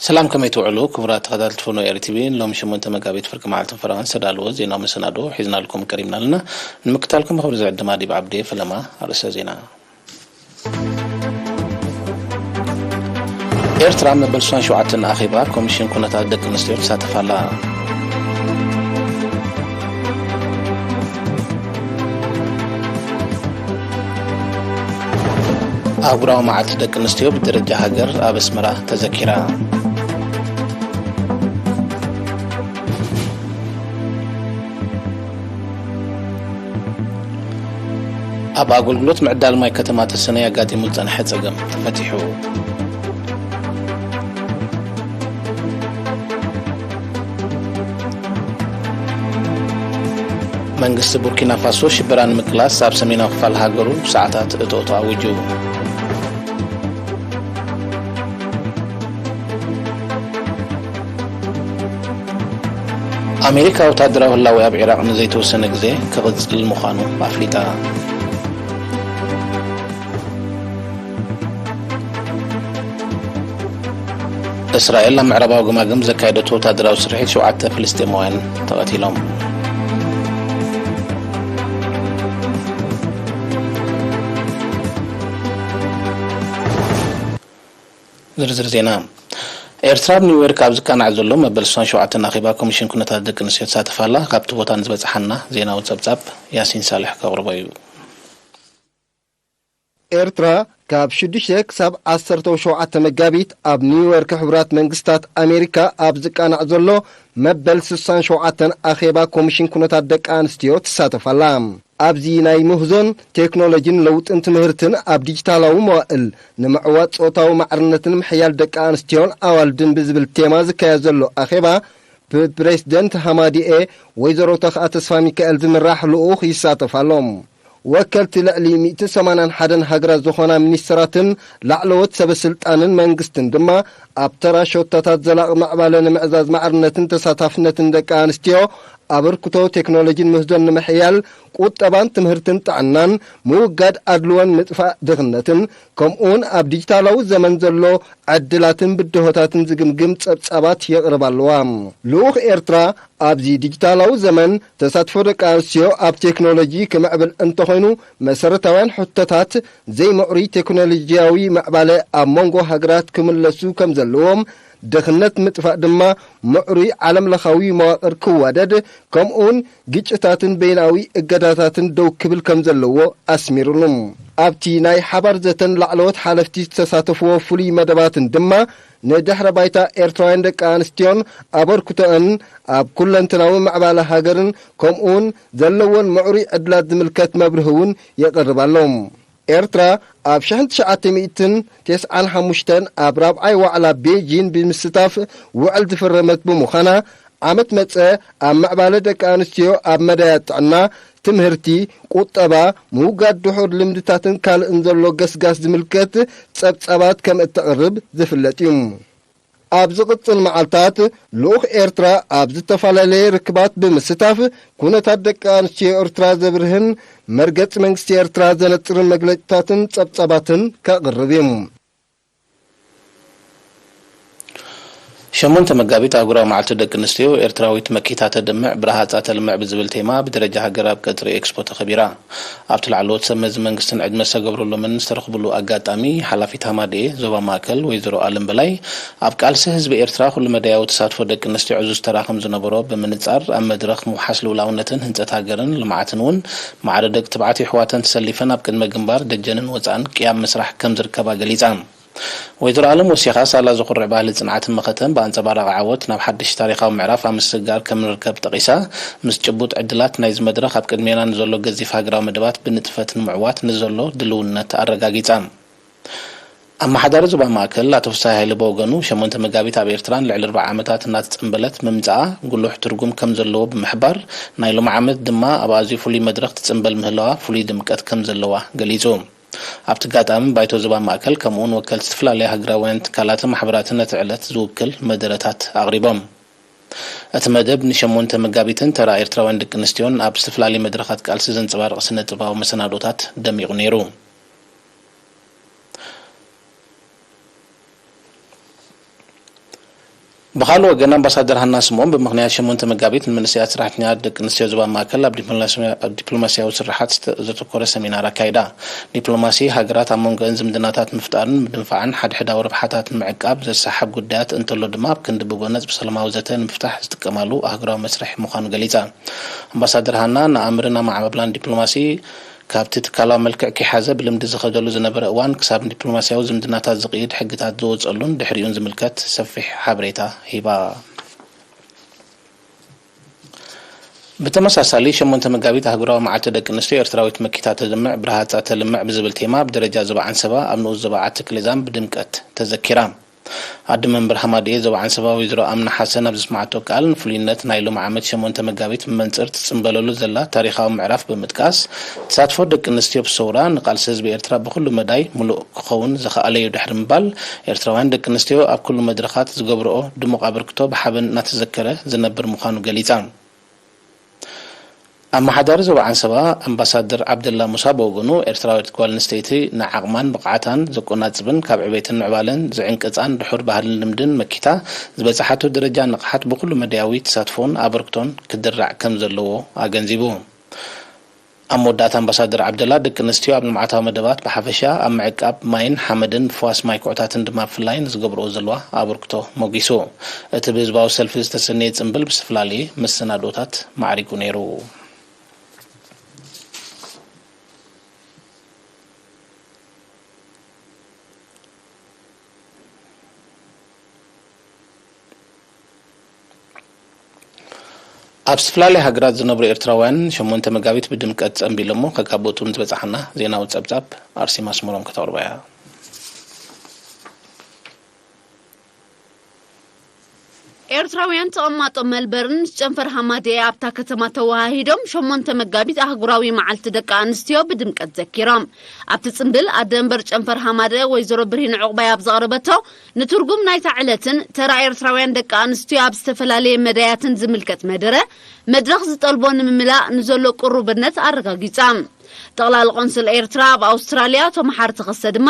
ሰላም፣ ከመይ ትውዕሉ ክቡራት ተኸታተልቲ ፎኖ ኤሪ ቲቪ? ሎሚ ሸሞንተ መጋቢት ፍርቂ መዓልትን ፈረቓን ዝተዳለወ ዜናዊ መሰናዶ ሒዝናልኩም ቀሪብና ኣለና። ንምክታልኩም ብኽብሪ ዝዕድም ኣዲብ ዓብዴ። ፈለማ ኣርእስተ ዜና። ኤርትራ መበል ሱሳን ሸውዓተን ኣኼባ ኮሚሽን ኩነታት ደቂ ኣንስትዮ ትሳተፍ ኣላ። ኣህጉራዊ መዓልቲ ደቂ ኣንስትዮ ብደረጃ ሃገር ኣብ ኣስመራ ተዘኪራ። ኣብ ኣገልግሎት ምዕዳል ማይ ከተማ ተሰነይ ኣጋጢሙ ዝጸንሐ ጸገም ተፈቲሑ። መንግስቲ ቡርኪና ፋሶ ሽበራ ንምቅላስ ኣብ ሰሜናዊ ክፋል ሃገሩ ሰዓታት እቶእቶ ኣዊጁ። ኣሜሪካ ወታደራዊ ህላዌ ኣብ ዒራቕ ንዘይተወሰነ ግዜ ክቕጽል ምዃኑ ኣፍሊጣ። እስራኤል ኣብ ምዕራባዊ ገማግም ዘካየደቶ ወታደራዊ ስርሒት ሸውዓተ ፍልስጤማውያን ተቐቲሎም። ዝርዝር ዜና። ኤርትራ ኣብ ኒውዮርክ ኣብ ዝቃናዕ ዘሎ መበል ሱሳን ሸውዓተን ኣኼባ ኮሚሽን ኩነታት ደቂ ኣንስትዮ ትሳተፍ ኣላ። ካብቲ ቦታ ንዝበጽሓና ዜናዊ ጸብጻብ ያሲን ሳልሕ ከቕርቦ እዩ። ኤርትራ ካብ ሽዱሽተ ክሳብ ዓሰርተ ሸውዓተ መጋቢት ኣብ ኒውዮርክ ሕቡራት መንግስታት ኣሜሪካ ኣብ ዝቃናዕ ዘሎ መበል ሱሳን ሸውዓተን ኣኼባ ኮሚሽን ኩነታት ደቂ ኣንስትዮ ትሳተፍ ኣላ። ኣብዚ ናይ ምህዞን ቴክኖሎጂን ለውጥን ትምህርትን ኣብ ዲጂታላዊ መዋእል ንምዕዋት ጾታዊ ማዕርነትን ምሕያል ደቂ ኣንስትዮን ኣዋልድን ብዝብል ቴማ ዝካየድ ዘሎ ኣኼባ ብፕሬዝደንት ሃማዲኤ ወይዘሮ ተኽኣ ተስፋ ሚካኤል ዝምራሕ ልኡኽ ይሳተፍ ኣሎ። ወከልቲ ልዕሊ ሚእቲ ሰማንያን ሓደን ሃገራት ዝኾና ሚኒስትራትን ላዕለዎት ሰበ ስልጣንን መንግስትን ድማ ኣብ ተራ ሸቶታት ዘላቒ ምዕባለ ንምዕዛዝ ማዕርነትን ተሳታፍነትን ደቂ ኣንስትዮ፣ ኣበርክቶ ቴክኖሎጂን ምህዞን ንምሕያል፣ ቁጠባን ትምህርትን ጥዕናን፣ ምውጋድ ኣድልዎን ምጥፋእ ድኽነትን፣ ከምኡውን ኣብ ዲጂታላዊ ዘመን ዘሎ ዕድላትን ብድሆታትን ዝግምግም ጸብጻባት የቕርባ ኣለዋ። ልኡኽ ኤርትራ ኣብዚ ዲጂታላዊ ዘመን ተሳትፎ ደቂ ኣንስትዮ ኣብ ቴክኖሎጂ ክምዕብል እንተኾይኑ፣ መሰረታውያን ሕቶታት ዘይምዕሩይ ቴክኖሎጂያዊ ምዕባለ ኣብ መንጎ ሃገራት ክምለሱ ከም ዘለዎም፣ ድኽነት ምጥፋእ ድማ ምዕሩይ ዓለምለኻዊ መዋቕር ክዋደድ፣ ከምኡውን ግጭታትን በይናዊ እገዳታትን ደው ክብል ከም ዘለዎ ኣስሚሩሉ። ኣብቲ ናይ ሓባር ዘተን ላዕለዎት ሓለፍቲ ዝተሳተፍዎ ፍሉይ መደባትን ድማ ንድሕረ ባይታ ኤርትራውያን ደቂ ኣንስትዮን ኣበርክቶአን ኣብ ኩለንትናዊ ምዕባለ ሃገርን ከምኡውን ዘለዎን ምዕሩይ ዕድላት ዝምልከት መብርሂ እውን የቕርብ ኣሎ። ኤርትራ ኣብ ሽሕን ትሽዓተ ሚእትን ተስዓን ሓሙሽተን ኣብ ራብዓይ ዋዕላ ቤጂን ብምስታፍ ውዕል ዝፈረመት ብምዃና፣ ዓመት መጸ ኣብ ምዕባለ ደቂ ኣንስትዮ ኣብ መዳያት ጥዕና፣ ትምህርቲ፣ ቁጠባ፣ ምውጋድ ድሑር ልምድታትን ካልእን ዘሎ ገስጋስ ዝምልከት ጸብጻባት ከም እተቕርብ ዝፍለጥ እዩ። ኣብ ዝቕጽል መዓልታት፣ ልኡኽ ኤርትራ ኣብ ዝተፈላለየ ርክባት ብምስታፍ፣ ኩነታት ደቂ ኣንስትዮ ኤርትራ ዘብርህን መርገጺ መንግስቲ ኤርትራ ዘነጽርን መግለጺታትን ጸብጻባትን ከቕርብ እዩ። ሸሞንተ መጋቢት ኣህጉራዊ መዓልቲ ደቂ ኣንስትዮ፣ ኤርትራዊት መኪታ ተድምዕ፣ ብረሃጻ ተልምዕ ብዝብል ቴማ ብደረጃ ሃገር ኣብ ቀጽሪ ኤክስፖ ተኸቢራ። ኣብቲ ላዕለዎት ሰብ መዚ መንግስትን ዕድመ ዝተገብረሎምን ዝተረኽብሉ ኣጋጣሚ፣ ሓላፊት ሃማደኤ ዞባ ማእከል ወይዘሮ ኣለም በላይ፣ ኣብ ቃልሲ ህዝቢ ኤርትራ ኩሉ መዳያዊ ተሳትፎ ደቂ ኣንስትዮ ዕዙዝ ተራ ከም ዝነበሮ ብምንጻር፣ ኣብ መድረኽ ምውሓስ ልኡላውነትን ህንጸት ሃገርን ልምዓትን እውን ማዕረ ደቂ ተባዕትዮ ኣሕዋተን ተሰሊፈን ኣብ ቅድመ ግንባር ደጀንን ወጻእን ቅያም ምስራሕ ከም ዝርከባ ገሊጻ። ወይዘሮ ኣለም ወሲኻ፣ ሳላ ዘኹርዕ ባህሊ ጽንዓትን መኸተን ብኣንጸባራቒ ዓወት ናብ ሓድሽ ታሪኻዊ ምዕራፍ ኣብ ምስግጋር ከም ንርከብ ጠቒሳ፣ ምስ ጭቡጥ ዕድላት ናይዚ መድረኽ ኣብ ቅድሜና ንዘሎ ገዚፍ ሃገራዊ መደባት ብንጥፈት ንምዕዋት ንዘሎ ድልውነት ኣረጋጊጻ። ኣመሓዳሪ ዞባ ማእከል ኣቶ ፍስሃ ሃይለ ብወገኑ፣ ሸሞንተ መጋቢት ኣብ ኤርትራ ንልዕሊ ኣርብዓ ዓመታት እናተጸንበለት ምምጻኣ ጉሉሕ ትርጉም ከም ዘለዎ ብምሕባር፣ ናይ ሎሚ ዓመት ድማ ኣብ ኣዝዩ ፍሉይ መድረኽ ትጽንበል ምህላዋ ፍሉይ ድምቀት ከም ዘለዋ ገሊጹ። ኣብቲ ኣጋጣሚ፣ ባይቶ ዞባ ማእከል ከምኡውን ወከልቲ ዝተፈላለያ ሃገራውያን ትካላትን ማሕበራትን ነቲ ዕለት ዝውክል መደረታት ኣቕሪቦም። እቲ መደብ ንሸሞንተ መጋቢትን ተራ ኤርትራውያን ደቂ ኣንስትዮን ኣብ ዝተፈላለየ መድረኻት ቃልሲ ዘንጸባርቕ ስነ-ጥበባዊ መሰናዶታት ደሚቑ ነይሩ። ብኻልእ ወገን ኣምባሳደር ሃና ስምኦን ብምኽንያት ሸሞንተ መጋቢት ንመንእሰያት ሰራሕተኛታት ደቂ ኣንስትዮ ዞባ ማእከል ኣብ ዲፕሎማሲ-፣ ኣብ ዲፕሎማሲያዊ ስርሓት ዝተ-፣ ዘተኮረ ሰሚናር ኣካይዳ። ዲፕሎማሲ ሃገራት ኣብ መንጎአን ዝምድናታት ምፍጣርን ምድንፋዕን ሓድሕዳዊ ረብሓታት ንምዕቃብ ዘሰሓብ ጉዳያት እንተሎ ድማ ኣብ ክንዲ ብጎነጽ ብሰላማዊ ዘተ ንምፍታሕ ዝጥቀማሉ ኣህጉራዊ መስርሕ ምዃኑ ገሊጻ። ኣምባሳደር ሃና ንኣምርን ኣመዓባብላን ዲፕሎማሲ ካብቲ ትካላዊ መልክዕ ከይሓዘ ብልምዲ ዝኸደሉ ዝነበረ እዋን ክሳብ ንዲፕሎማሲያዊ ዝምድናታት ዝቕይድ ሕግታት ዝወጸሉን ድሕሪኡን ዝምልከት ሰፊሕ ሓበሬታ ሂባ። ብተመሳሳሊ ሸሞንተ መጋቢት ኣህጉራዊ መዓልቲ ደቂ ኣንስትዮ ኤርትራዊት መኪታ ተድምዕ ብረሃጻ ተልምዕ ብዝብል ቴማ ኣብ ደረጃ ዞባ ዓንሰባ ኣብ ንኡስ ዞባ ዓቲ ክሌዛን ብድምቀት ተዘኪራ። ኣደ መንበር ሃማደኤ ዞባ ዓንሰባ ወይዘሮ ኣምና ሓሰን ኣብ ዘስማዓቶ ቃል ንፍሉይነት ናይ ሎሚ ዓመት ሸሞንተ መጋቢት ብመንጽር ትጽንበለሉ ዘላ ታሪኻዊ ምዕራፍ ብምጥቃስ ተሳትፎ ደቂ ኣንስትዮ ብሰውራ ንቃልሲ ህዝቢ ኤርትራ ብኹሉ መዳይ ምሉእ ክኸውን ዝኸኣለ'ዩ ድሕሪ ምባል ኤርትራውያን ደቂ ኣንስትዮ ኣብ ኩሉ መድረኻት ዝገብርኦ ድሙቕ ኣበርክቶ ብሓበን እናተዘከረ ዝነብር ምዃኑ ገሊጻ። ኣመሓዳሪ ዞባ ዓንሰባ ኣምባሳደር ዓብደላ ሙሳ ብወገኑ፣ ኤርትራዊት ጓል ኣንስተይቲ ንዓቕማን ብቕዓታን ዘቆናጽብን ካብ ዕቤትን ምዕባለን ዝዕንቅጻን ድሑር ባህልን ልምድን መኪታ ዝበጽሓቶ ደረጃ ንቕሓት ብኹሉ መዳያዊ ተሳትፎን ኣበርክቶን ክድራዕ ከም ዘለዎ ኣገንዚቡ። ኣብ መወዳእታ ኣምባሳደር ዓብደላ ደቂ ኣንስትዮ ኣብ ልምዓታዊ መደባት ብሓፈሻ ኣብ ምዕቃብ ማይን ሓመድን ብፍዋስ ማይ ኩዕታትን ድማ ብፍላይ ንዝገብርኦ ዘለዋ ኣበርክቶ ሞጊሱ። እቲ ብህዝባዊ ሰልፊ ዝተሰነየ ጽምብል ብዝተፈላለየ መሰናድኦታት ማዕሪጉ ነይሩ። ኣብ ዝተፈላለያ ሃገራት ዝነብሩ ኤርትራውያን ሸሞንተ መጋቢት ብድምቀት ጸንቢሎሞ ከጋብኡ ትም ዝበጻሓና ዜናዊ ጸብጻብ ኣርሴማ ኣስመሮም ከተቕርቦ እያ። ኤርትራውያን ተቐማጦ መልበርን ጨንፈር ሃማደኤ ኣብታ ከተማ ተወሃሂዶም ሸሞንተ መጋቢት ኣህጉራዊ መዓልቲ ደቂ ኣንስትዮ ብድምቀት ዘኪሮም። ኣብቲ ጽምብል ኣደ እምበር ጨንፈር ሃማደኤ ወይዘሮ ብርሂን ዕቑባይ ኣብ ዘቕረበቶ ንትርጉም ናይታ ዕለትን ተራ ኤርትራውያን ደቂ ኣንስትዮ ኣብ ዝተፈላለየ መዳያትን ዝምልከት መደረ መድረኽ ዝጠልቦ ንምምላእ ንዘሎ ቅሩብነት ኣረጋጊጻ። ጠቕላሊ ቆንስል ኤርትራ ኣብ ኣውስትራልያ ኣቶ መሓሪ ተኸስተ ድማ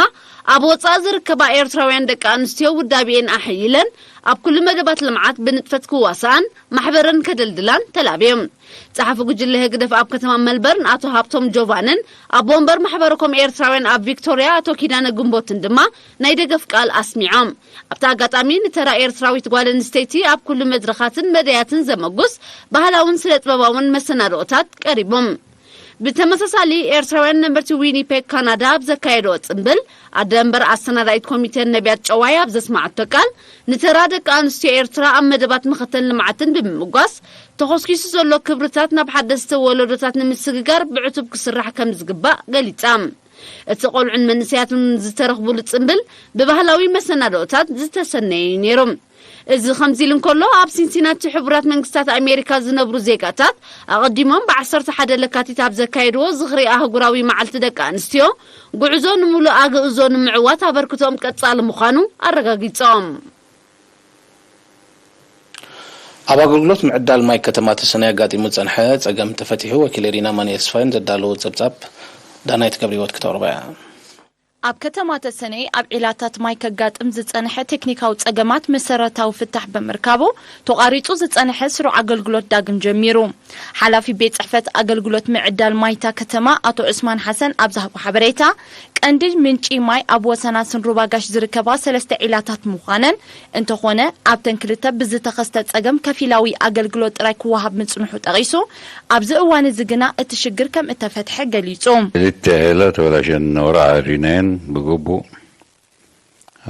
ኣብ ወጻኢ ዝርከባ ኤርትራውያን ደቂ ኣንስትዮ ውዳቤኤን ኣሐይለን ኣብ ኩሉ መደባት ልምዓት ብንጥፈት ክዋሳኣን ማሕበረን ከደልድላን ተላብዮም። ጸሓፊ ጉጅለ ህግደፍ ኣብ ከተማ መልበርን ኣቶ ሃብቶም ጆቫንን ኣቦ ወንበር ማሕበረ ኮም ኤርትራውያን ኣብ ቪክቶርያ ኣቶ ኪዳነ ግንቦትን ድማ ናይ ደገፍ ቃል ኣስሚዖም። ኣብቲ ኣጋጣሚ ንተራ ኤርትራዊት ጓል ኣንስተይቲ ኣብ ኩሉ መድረኻትን መዳያትን ዘመጉስ ባህላውን ስነ ጥበባውን መሰናድኦታት ቀሪቦም። ብተመሳሳሊ ኤርትራውያን ነበርቲ ዊኒፔግ ካናዳ ኣብ ዘካየድኦ ጽምብል ኣደ እምበር ኣሰናዳኢት ኮሚቴን ነቢያት ጨዋይ ኣብ ዘስማዓቶ ቃል ንተራ ደቂ ኣንስትዮ ኤርትራ ኣብ መደባት ምኽተል ልምዓትን ብምምጓስ ተኾስኪሱ ዘሎ ክብርታት ናብ ሓደስቲ ወለዶታት ንምስግጋር ብዕቱብ ክስራሕ ከም ዝግባእ ገሊጻ። እቲ ቆልዑን መንእሰያትን ዝተረኽቡሉ ጽምብል ብባህላዊ መሰናድኦታት ዝተሰነየ እዩ ነይሩ። እዚ ከምዚ ኢሉ እንከሎ፣ ኣብ ሲንሲናቲ ሕቡራት መንግስታት ኣሜሪካ ዝነብሩ ዜጋታት ኣቐዲሞም ብዓሰርተ ሓደ ለካቲት ኣብ ዘካየድዎ ዝኽሪ ኣህጉራዊ መዓልቲ ደቂ ኣንስትዮ፣ ጉዕዞ ንምሉእ ኣግእዞ ንምዕዋት ኣበርክቶኦም ቀጻሊ ምዃኑ ኣረጋጊጾም። ኣብ ኣገልግሎት ምዕዳል ማይ ከተማ ተሰነይ ኣጋጢሙ ዝጸንሐ ጸገም ተፈቲሑ። ወኪል ኤሪና ማኑኤል ተስፋይን ዘዳለዎ ጸብጻብ ዳናይት ገብረህይወት ክተቕርባ እያ። ኣብ ከተማ ተሰነይ ኣብ ዒላታት ማይ ከጋጥም ዝጸንሐ ቴክኒካዊ ጸገማት መሰረታዊ ፍታሕ ብምርካቡ፣ ተቋሪጹ ዝጸንሐ ስሩዕ ኣገልግሎት ዳግም ጀሚሩ። ሓላፊ ቤት ጽሕፈት ኣገልግሎት ምዕዳል ማይታ ከተማ ኣቶ ዑስማን ሓሰን ኣብ ዝሃቦ ሓበሬታ፣ ቀንዲ ምንጪ ማይ ኣብ ወሰናስን ሩባ ጋሽ ዝርከባ ሰለስተ ዒላታት ምዃነን፣ እንተኾነ ኣብተን ክልተ ብዝተኸስተ ጸገም ከፊላዊ ኣገልግሎት ጥራይ ክወሃብ ምጽንሑ ጠቒሱ፣ ኣብዚ እዋን እዚ ግና እቲ ሽግር ከም እተፈትሐ ገሊጹ። ክልተ ዒላ ተበላሸን ነበራ፣ ኣዕሪናየን ብግቡእ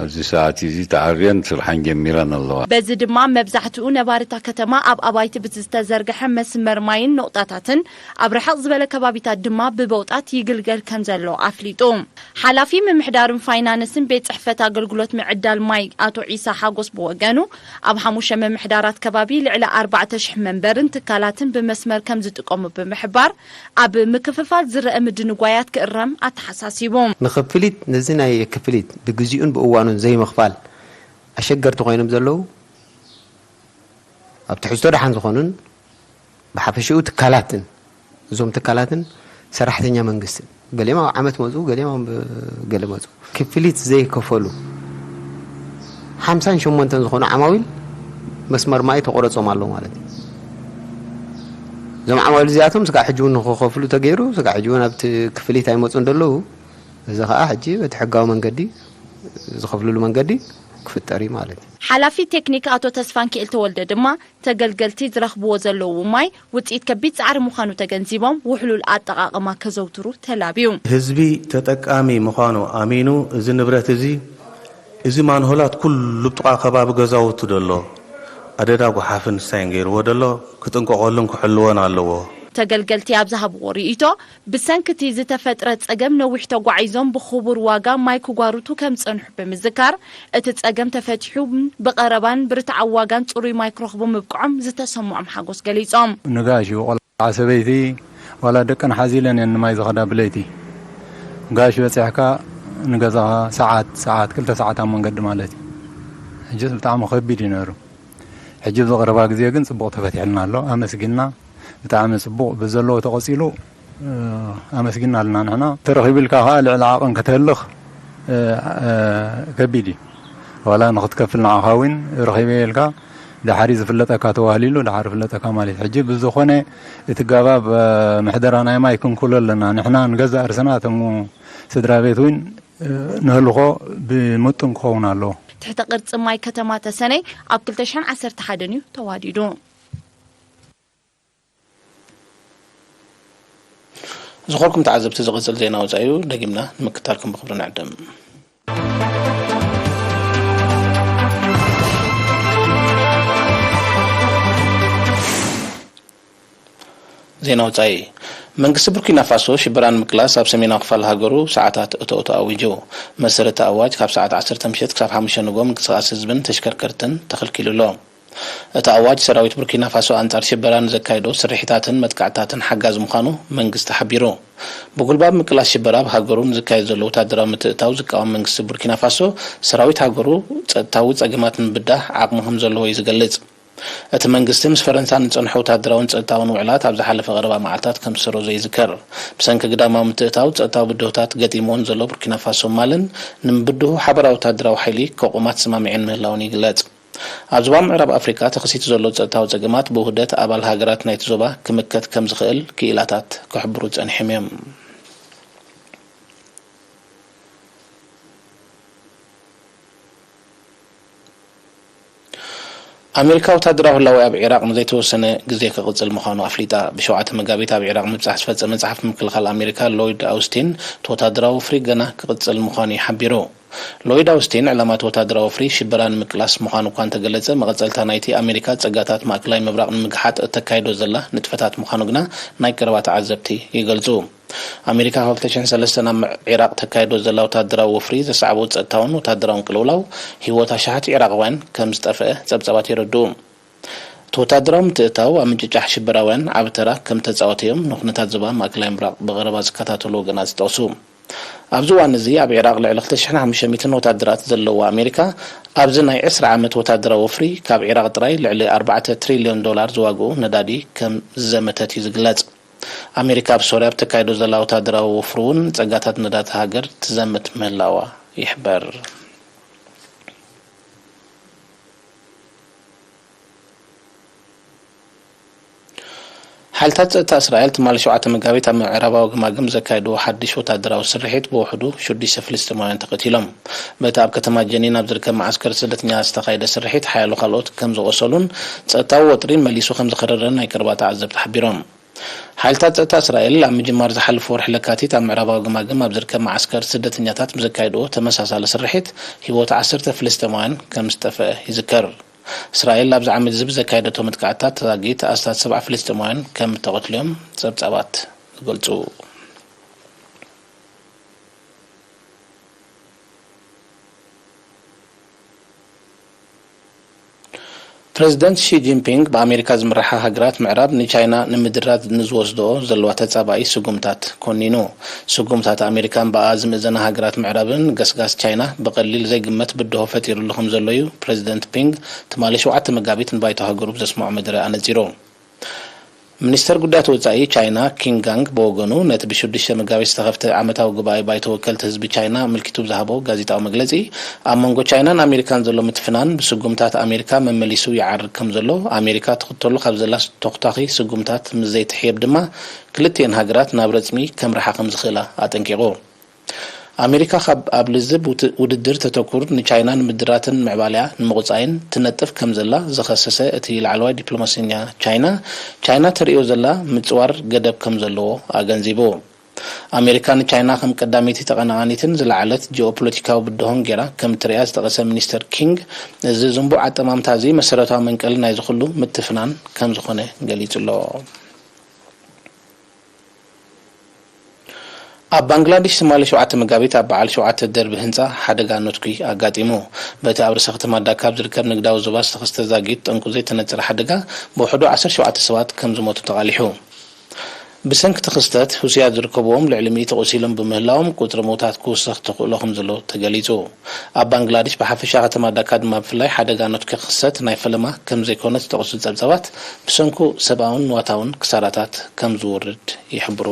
ኣብዚ ሰዓት እዚ ተዓርየን ስርሐን ጀሚረን ኣለዋ። በዚ ድማ መብዛሕትኡ ነባሪታ ከተማ ኣብ ኣባይቲ ብዝተዘርግሐ መስመር ማይን ኖቕጣታትን ኣብ ርሕቕ ዝበለ ከባቢታት ድማ ብቦቕጣት ይግልገል ከም ዘሎ ኣፍሊጡ። ሓላፊ ምምሕዳርን ፋይናንስን ቤት ጽሕፈት ኣገልግሎት ምዕዳል ማይ ኣቶ ዒሳ ሓጎስ ብወገኑ፣ ኣብ ሓሙሽተ ምምሕዳራት ከባቢ ልዕሊ ኣርባዕተ ሽሕ መንበርን ትካላትን ብመስመር ከም ዝጥቀሙ ብምሕባር፣ ኣብ ምክፍፋል ዝረአ ምድንጓያት ክእረም ኣተሓሳሲቡ። ንክፍሊት፣ ነዚ ናይ ክፍሊት ብግዚኡን ብእዋኑን ዘይምኽፋል ኣሸገርቲ ኮይኖም ዘለዉ፣ ኣብ ትሕዝቶ ደሓን ዝኾኑን ብሓፈሽኡ ትካላትን፣ እዞም ትካላትን ሰራሕተኛ መንግስትን፣ ገሊኦም ኣብ ዓመት መጹ፣ ገሊኦም ኣብ ገለ መጹ። ክፍሊት ዘይከፈሉ ሓምሳን ሸሞንተን ዝኾኑ ዓማዊል መስመር ማይ ተቆረጾም ኣሎ ማለት እዩ። እዞም ዓማዊል እዚኣቶም ስጋዕ ሕጂ እውን ንክኸፍሉ ተገይሩ፣ ስጋዕ ሕጂ እውን ኣብቲ ክፍሊት ኣይመፁን ዘለዉ። እዚ ከዓ ሕጂ በቲ ሕጋዊ መንገዲ ዝኸፍልሉ መንገዲ ክፍጠር እዩ ማለት እዩ። ሓላፊ ቴክኒክ ኣቶ ተስፋንኪኤል ተወልደ ድማ፣ ተገልገልቲ ዝረኽብዎ ዘለዉ ማይ ውፅኢት ከቢድ ፃዕሪ ምዃኑ ተገንዚቦም፣ ውሕሉል ኣጠቓቕማ ከዘውትሩ ተላብዩ። ህዝቢ ተጠቃሚ ምዃኑ ኣሚኑ፣ እዚ ንብረት እዚ፣ እዚ ማንሆላት ኩሉ ኣብ ጥቓ ከባቢ ገዛውቱ ዘሎ ኣደዳ ጓሓፍን ሳይን ገይርዎ ዘሎ ክጥንቀቐሉን ክሕልዎን ኣለዎ። ተገልገልቲ ኣብ ዝሃብዎ ርእይቶ፣ ብሰንኪ እቲ ዝተፈጥረ ጸገም ነዊሕ ተጓዒዞም ብኽቡር ዋጋ ማይ ክጓርቱ ከም ዝጸንሑ ብምዝካር፣ እቲ ጸገም ተፈቲሑ ብቐረባን ብርትዓዊ ዋጋን ጽሩይ ማይ ክረኽቡ ምብቅዖም ዝተሰምዖም ሓጎስ ገሊጾም። ንጋሽ ቆልዓ ሰበይቲ ዋላ ደቀን ሓዚለን እየን ንማይ ዝኸዳ ብለይቲ። ጋሽ በጺሕካ ንገዛኻ ሰዓት ሰዓት ክልተ ሰዓት ኣብ መንገዲ ማለት እዩ። ሕጅስ ብጣዕሚ ከቢድ እዩ ነይሩ። ሕጂ ኣብዚ ቀረባ ግዜ ግን ጽቡቕ ተፈቲሕልና ኣሎ። ኣመስጊንና። ብጣዕሚ ጽቡቕ ብዘለዎ ተቐጺሉ ኣመስጊና ኣለና ንሕና። ተረኺቡ ኢልካ ከኣ ልዕሊ ዓቐን ከተህልኽ ከቢድ እዩ። ዋላ ንኽትከፍል ንዓኻ እውን ረኺበ ኢልካ ድሓሪ ዝፍለጠካ ተዋህሊሉ ድሓሪ ፍለጠካ ማለት እዩ። ሕጂ ብዝኾነ እቲ ጋባብ ምሕደራ ናይ ማይ ክንክሎ ኣለና። ንሕና ንገዛእ ርእስና እቶም ስድራ ቤት እውን ንህልኾ ብምጥን ክኸውን ኣለዎ። ትሕተ ቅርጺ ማይ ከተማ ተሰነይ ኣብ ክልተ ሽሕን ዓሰርተ ሓደን እዩ ተዋዲዱ። ዝኸበርኩም ተዓዘብቲ፣ ዝቕጽል ዜና ወጻኢ እዩ። ደጊምና ንምክትታልኩም ብኽብሪ ንዕድም። ዜና ወጻኢ። መንግስቲ ቡርኪና ፋሶ ሽበራ ንምቅላስ ኣብ ሰሜናዊ ክፋል ሃገሩ ሰዓታት እቶ እቶ ኣዊጁ። መሰረቲ ኣዋጅ ካብ ሰዓት ዓሰርተ ምሸት ክሳብ ሓሙሽተ ንግሆ ምንቅስቓስ ህዝብን ተሽከርከርትን ተኸልኪሉ ኣሎ። እቲ ኣዋጅ ሰራዊት ቡርኪና ፋሶ ኣንጻር ሽበራ ንዘካይዶ ስርሒታትን መጥቃዕትታትን ሓጋዚ ምዃኑ መንግስቲ ሓቢሩ። ብጉልባብ ምቅላስ ሽበራ ኣብ ሃገሩ ንዝካየድ ዘሎ ወታደራዊ ምትእትታው ዝቃወም መንግስቲ ቡርኪና ፋሶ፣ ሰራዊት ሃገሩ ጸጥታዊ ጸገማት ንምብዳህ ዓቕሚ ከም ዘለዎ እዩ ዝገልጽ። እቲ መንግስቲ ምስ ፈረንሳ ንጸንሖ ወታደራውን ጸጥታውን ውዕላት ኣብ ዝሓለፈ ቀረባ መዓልታት ከም ዝሰረዞ ይዝከር። ብሰንኪ ግዳማዊ ምትእትታው ጸጥታዊ ብድሆታት ገጢምዎ ንዘሎ ቡርኪና ፋሶ ማልን ንምብድሁ ሓበራዊ ወታደራዊ ሓይሊ ከቑማት ተሰማሚዐን ምህላወን ይግለጽ። ኣብ ዞባ ምዕራብ ኣፍሪቃ ተኸሲቱ ዘሎ ጸጥታዊ ጸገማት ብውህደት ኣባል ሃገራት ናይቲ ዞባ ክምከት ከም ዝኽእል ክኢላታት ክሕብሩ ጸኒሖም እዮም። ኣሜሪካ ወታደራዊ ህላወ ኣብ ዒራቕ ንዘይተወሰነ ግዜ ክቕጽል ምዃኑ ኣፍሊጣ። ብሸውዓተ መጋቢት ኣብ ዒራቕ ምብጻሕ ዝፈጸመ ጸሓፊ ምክልኻል ኣሜሪካ ሎይድ ኣውስቲን፣ እቲ ወታደራዊ ወፍሪ ገና ክቕጽል ምዃኑ እዩ ሓቢሩ። ሎይድ ኣውስቲን፣ ዕላማ እቲ ወታደራዊ ወፍሪ ሽበራ ንምቅላስ ምዃኑ እኳ እንተገለጸ፣ መቐጸልታ ናይቲ ኣሜሪካ ጸጋታት ማእከላይ ምብራቕ ንምግሓጥ እተካይዶ ዘላ ንጥፈታት ምዃኑ ግና ናይ ቀረባ ተዓዘብቲ ይገልጹ። ኣሜሪካ ካብ ክልተ ሽሕን ሰለስተን ኣብ ዒራቕ ተካይዶ ዘላ ወታደራዊ ወፍሪ ዘስዓቦ ጸጥታውን ወታደራውን ቅልውላው፣ ህይወት ኣሽሓት ዒራቓውያን ከም ዝጠፍአ ጸብጻባት የረድኡ። እቲ ወታደራዊ ምትእትታው ኣብ ምጭጫሕ ሽበራውያን ዓቢ ተራ ከም ዝተጻወተ እዮም ንኹነታት ዞባ ማእከላይ ምብራቕ ብቐረባ ዝከታተሉ ወገናት ዝጠቕሱ። ኣብዚ እዋን እዚ ኣብ ዒራቕ ልዕሊ ክልተ ሽሕን ሓሙሽተ ሚእትን ወታደራት ዘለዋ ኣሜሪካ፣ ኣብዚ ናይ ዕስራ ዓመት ወታደራዊ ወፍሪ ካብ ዒራቕ ጥራይ ልዕሊ ኣርባዕተ ትሪልዮን ዶላር ዝዋግኡ ነዳዲ ከም ዝዘመተት እዩ ዝግለጽ። ኣሜሪካ ኣብ ሶርያ ኣብ ተካይዶ ዘላ ወታደራዊ ወፍሪ እውን ጸጋታት ነዳዲ ሃገር ትዘምት ምህላዋ ይሕበር። ሓይልታት ጸጥታ እስራኤል ትማሊ ሸውዓተ መጋቢት ኣብ ምዕራባዊ ገማግም ዘካየድዎ ሓድሽ ወታደራዊ ስርሒት ብውሕዱ ሽዱሽተ ፍልስጤማውያን ተቐቲሎም። በቲ ኣብ ከተማ ጀኒን ኣብ ዝርከብ መዓስከር ስደተኛታት ዝተኻየደ ስርሒት ሓያሎ ካልኦት ከም ዝቖሰሉን ጸጥታዊ ወጥሪ መሊሱ ከም ዝኸረረን ናይ ቀረባ ተዓዘብቲ ሓቢሮም። ሓይልታት ጸጥታ እስራኤል ኣብ ምጅማር ዝሓለፈ ወርሒ ለካቲት ኣብ ምዕራባዊ ገማግም ኣብ ዝርከብ መዓስከር ስደተኛታት ብዘካየድዎ ተመሳሳሊ ስርሒት ህይወት ዓሰርተ ፍልስጤማውያን ከም ዝጠፍአ ይዝከር። እስራኤል ኣብዚ ዓመት እዚ ብዘካየደቶ መጥቃዕትታት ዛጊት ኣስታት ሰብዓ ፍልስጤማውያን ከም እተቐትሉ እዮም ጸብጻባት ዝገልጹ። ፕረዚደንት ሺ ጂንፒንግ ብኣሜሪካ ዝምርሓ ሃገራት ምዕራብ ንቻይና ንምድራት ንዝወስድኦ ዘለዋ ተጻባኢ ስጉምታት ኮኒኑ። ስጉምታት ኣሜሪካን ብኣ ዝምእዘና ሃገራት ምዕራብን ገስጋስ ቻይና ብቐሊል ዘይግመት ብድሆ ፈጢሩሉ ከም ዘሎ እዩ ፕረዚደንት ፒንግ ትማሊ ሸውዓተ መጋቢት ንባይቶ ሃገሩ ብዘስምዖ መደረ ኣነጺሩ። ሚኒስተር ጉዳያት ወጻኢ ቻይና ኪንግ ጋንግ ብወገኑ፣ ነቲ ብሽዱሽተ መጋቢት ዝተኸፍተ ዓመታዊ ጉባኤ ባይቶ ወከልቲ ህዝቢ ቻይና ኣመልኪቱ ብዝሃቦ ጋዜጣዊ መግለጺ፣ ኣብ መንጎ ቻይናን ኣሜሪካን ዘሎ ምትፍናን ብስጉምታት ኣሜሪካ መመሊሱ ይዓርግ ከም ዘሎ፣ ኣሜሪካ ትኽተሎ ካብ ዘላ ተኹታኺ ስጉምታት ምስ ዘይትሕየብ ድማ፣ ክልቲኤን ሃገራት ናብ ረጽሚ ከምርሓ ከም ዝኽእላ ኣጠንቂቑ። ኣሜሪካ ካብ ኣብ ልዝብ ውት-፣ ውድድር ተተኩር ንቻይና ንምድራትን ምዕባለኣ ንምቑጻይን ትነጥፍ ከም ዘላ ዝኸሰሰ እቲ ላዕለዋይ ዲፕሎማሰኛ ቻይና፣ ቻይና ተርእዮ ዘላ ምጽዋር ገደብ ከም ዘለዎ ኣገንዚቡ። ኣሜሪካ ንቻይና ከም ቀዳመይቲ ተቐናቓኒትን ዝለዓለት ጂኦፖለቲካዊ ብድሆን ጌራ ከም እትርእያ ዝጠቐሰ ሚኒስተር ኪንግ፣ እዚ ዝንቡዕ ኣጠማምታ እዚ መሰረታዊ መንቀሊ ናይዚ ኩሉ ምትፍናን ከም ዝኾነ ገሊጹ ኣሎ። ኣብ ባንግላዴሽ ትማሊ ሸውዓተ መጋቢት ኣብ በዓል ሸውዓተ ደርቢ ህንጻ ሓደጋ ኖትኪ ኣጋጢሙ። በቲ ኣብ ርእሰ ከተማ ዳካ ኣብ ዝርከብ ንግዳዊ ዞባ ዝተኸስተ ዛጊት ጠንቁ ዘይተነጸረ ሓደጋ ብውሕዱ ዓሰርተ ሸውዓተ ሰባት ከም ዝሞቱ ተቓሊሑ። ብሰንኪ እቲ ክስተት፣ ህሱያት ዝርከብዎም ልዕሊ ሚእቲ ቆሲሎም ብምህላዎም፣ ቁጽሪ ምውታት ክውስኽ ተኽእሎ ከም ዘሎ ተገሊጹ። ኣብ ባንግላዴሽ ብሓፈሻ፣ ከተማ ዳካ ድማ ብፍላይ፣ ሓደጋ ኖትኪ ክኽሰት ናይ ፈለማ ከም ዘይኮነ ዝጠቕሱ ጸብጻባት፣ ብሰንኩ ሰብኣውን ንዋታውን ክሳራታት ከም ዝውርድ ይሕብሩ።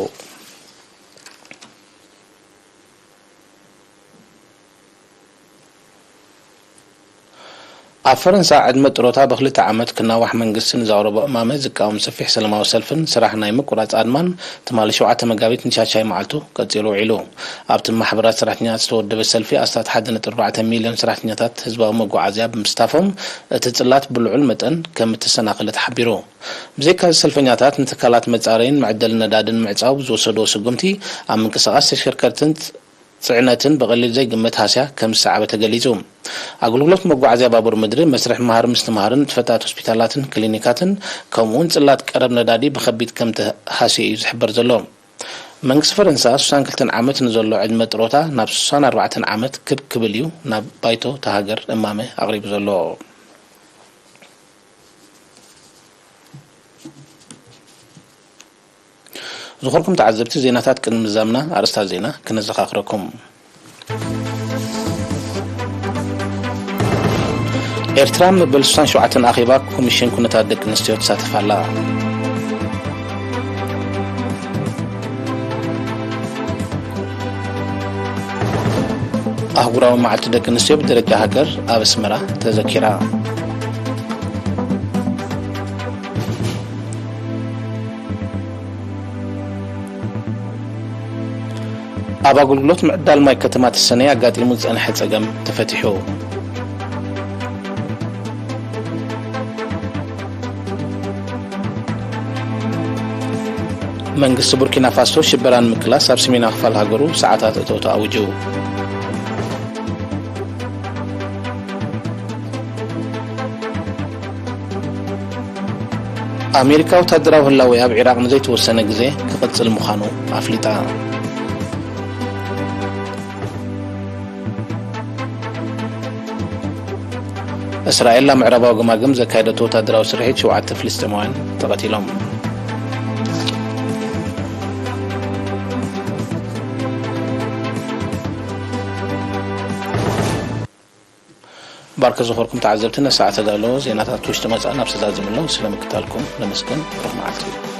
ኣብ ፈረንሳ፣ ዕድመ ጥሮታ ብክልተ ዓመት ክናዋሕ መንግስቲ ንዘቕረቦ እማመ ዝቃወም ሰፊሕ ሰላማዊ ሰልፍን ስራሕ ናይ ምቁራጽ ኣድማን ትማሊ ሸውዓተ መጋቢት ንሻሻይ መዓልቱ ቀጺሉ ውዒሉ። ኣብቲ ማሕበራት ሰራሕተኛታት ዝተወደበ ሰልፊ፣ ኣስታት ሓደ ነጥቢ ኣርባዕተ ሚልዮን ሰራሕተኛታት ህዝባዊ መጓዓዝያ ብምስታፎም፣ እቲ ጽላት ብልዑል መጠን ከም እተሰናኸለ ተሓቢሩ። ብዘይካዚ፣ ሰልፈኛታት ንትካላት መጻረይን መዕደሊ ነዳድን ምዕጻው ብዝወሰድዎ ስጉምቲ፣ ኣብ ምንቅስቓስ ተሽከርከርትን ጽዕነትን ብቐሊል ዘይግመት ሃስያ ከም ዝሰዓበ ተገሊጹ። ኣገልግሎት መጓዓዝያ ባቡር ምድሪ፣ መስርሕ መሃር ምስትምሃርን ንጥፈታት ሆስፒታላትን ክሊኒካትን፣ ከምኡ'ውን ጽላት ቀረብ ነዳዲ ብኸቢድ ከም ተሃስየ እዩ ዝሕበር ዘሎ። መንግስቲ ፈረንሳ፣ ስሳን ክልተን ዓመት ንዘሎ ዕድመ ጥሮታ ናብ ስሳን ኣርባዕተን ዓመት ክብ ክብል እዩ ናብ ባይቶ እታ ሃገር እማመ ኣቕሪቡ ዘሎ። ዝኾርኩም ተዓዘብቲ፣ ዜናታት ቅድሚ ምዛምና ኣርእስታት ዜና ክነዘኻኽረኩም። ኤርትራ መበል ስሳን ሸውዓተን ኣኼባ ኮሚሽን ኩነታት ደቂ ኣንስትዮ ትሳተፍ ኣላ። ኣህጉራዊ መዓልቲ ደቂ ኣንስትዮ ብደረጃ ሃገር ኣብ ኣስመራ ተዘኪራ። ኣብ ኣገልግሎት ምዕዳል ማይ ከተማ ተሰነይ ኣጋጢሙ ዝጸንሐ ጸገም ተፈቲሑ። መንግስቲ ቡርኪና ፋሶ ሽበራ ንምቅላስ ኣብ ሰሜናዊ ክፋል ሃገሩ ሰዓታት እቶቶ ኣዊጁ። ኣሜሪካ ወታደራዊ ህላዌ ኣብ ዒራቕ ንዘይተወሰነ ግዜ ክቕጽል ምዃኑ ኣፍሊጣ። እስራኤል ኣብ ምዕራባዊ ገማግም ዘካየደቶ ወታደራዊ ስርሒት ሸውዓተ ፍልስጤማውያን ተቐቲሎም። ባርከ ዝኾርኩም ተዓዘብቲ፣ ነሰዓት ተዳለዎ ዜናታት ውሽጢ መጻእን ኣብ ሰዛዝምሎም ስለ ምክታልኩም ነመስግን። ሩኽ መዓልቲ።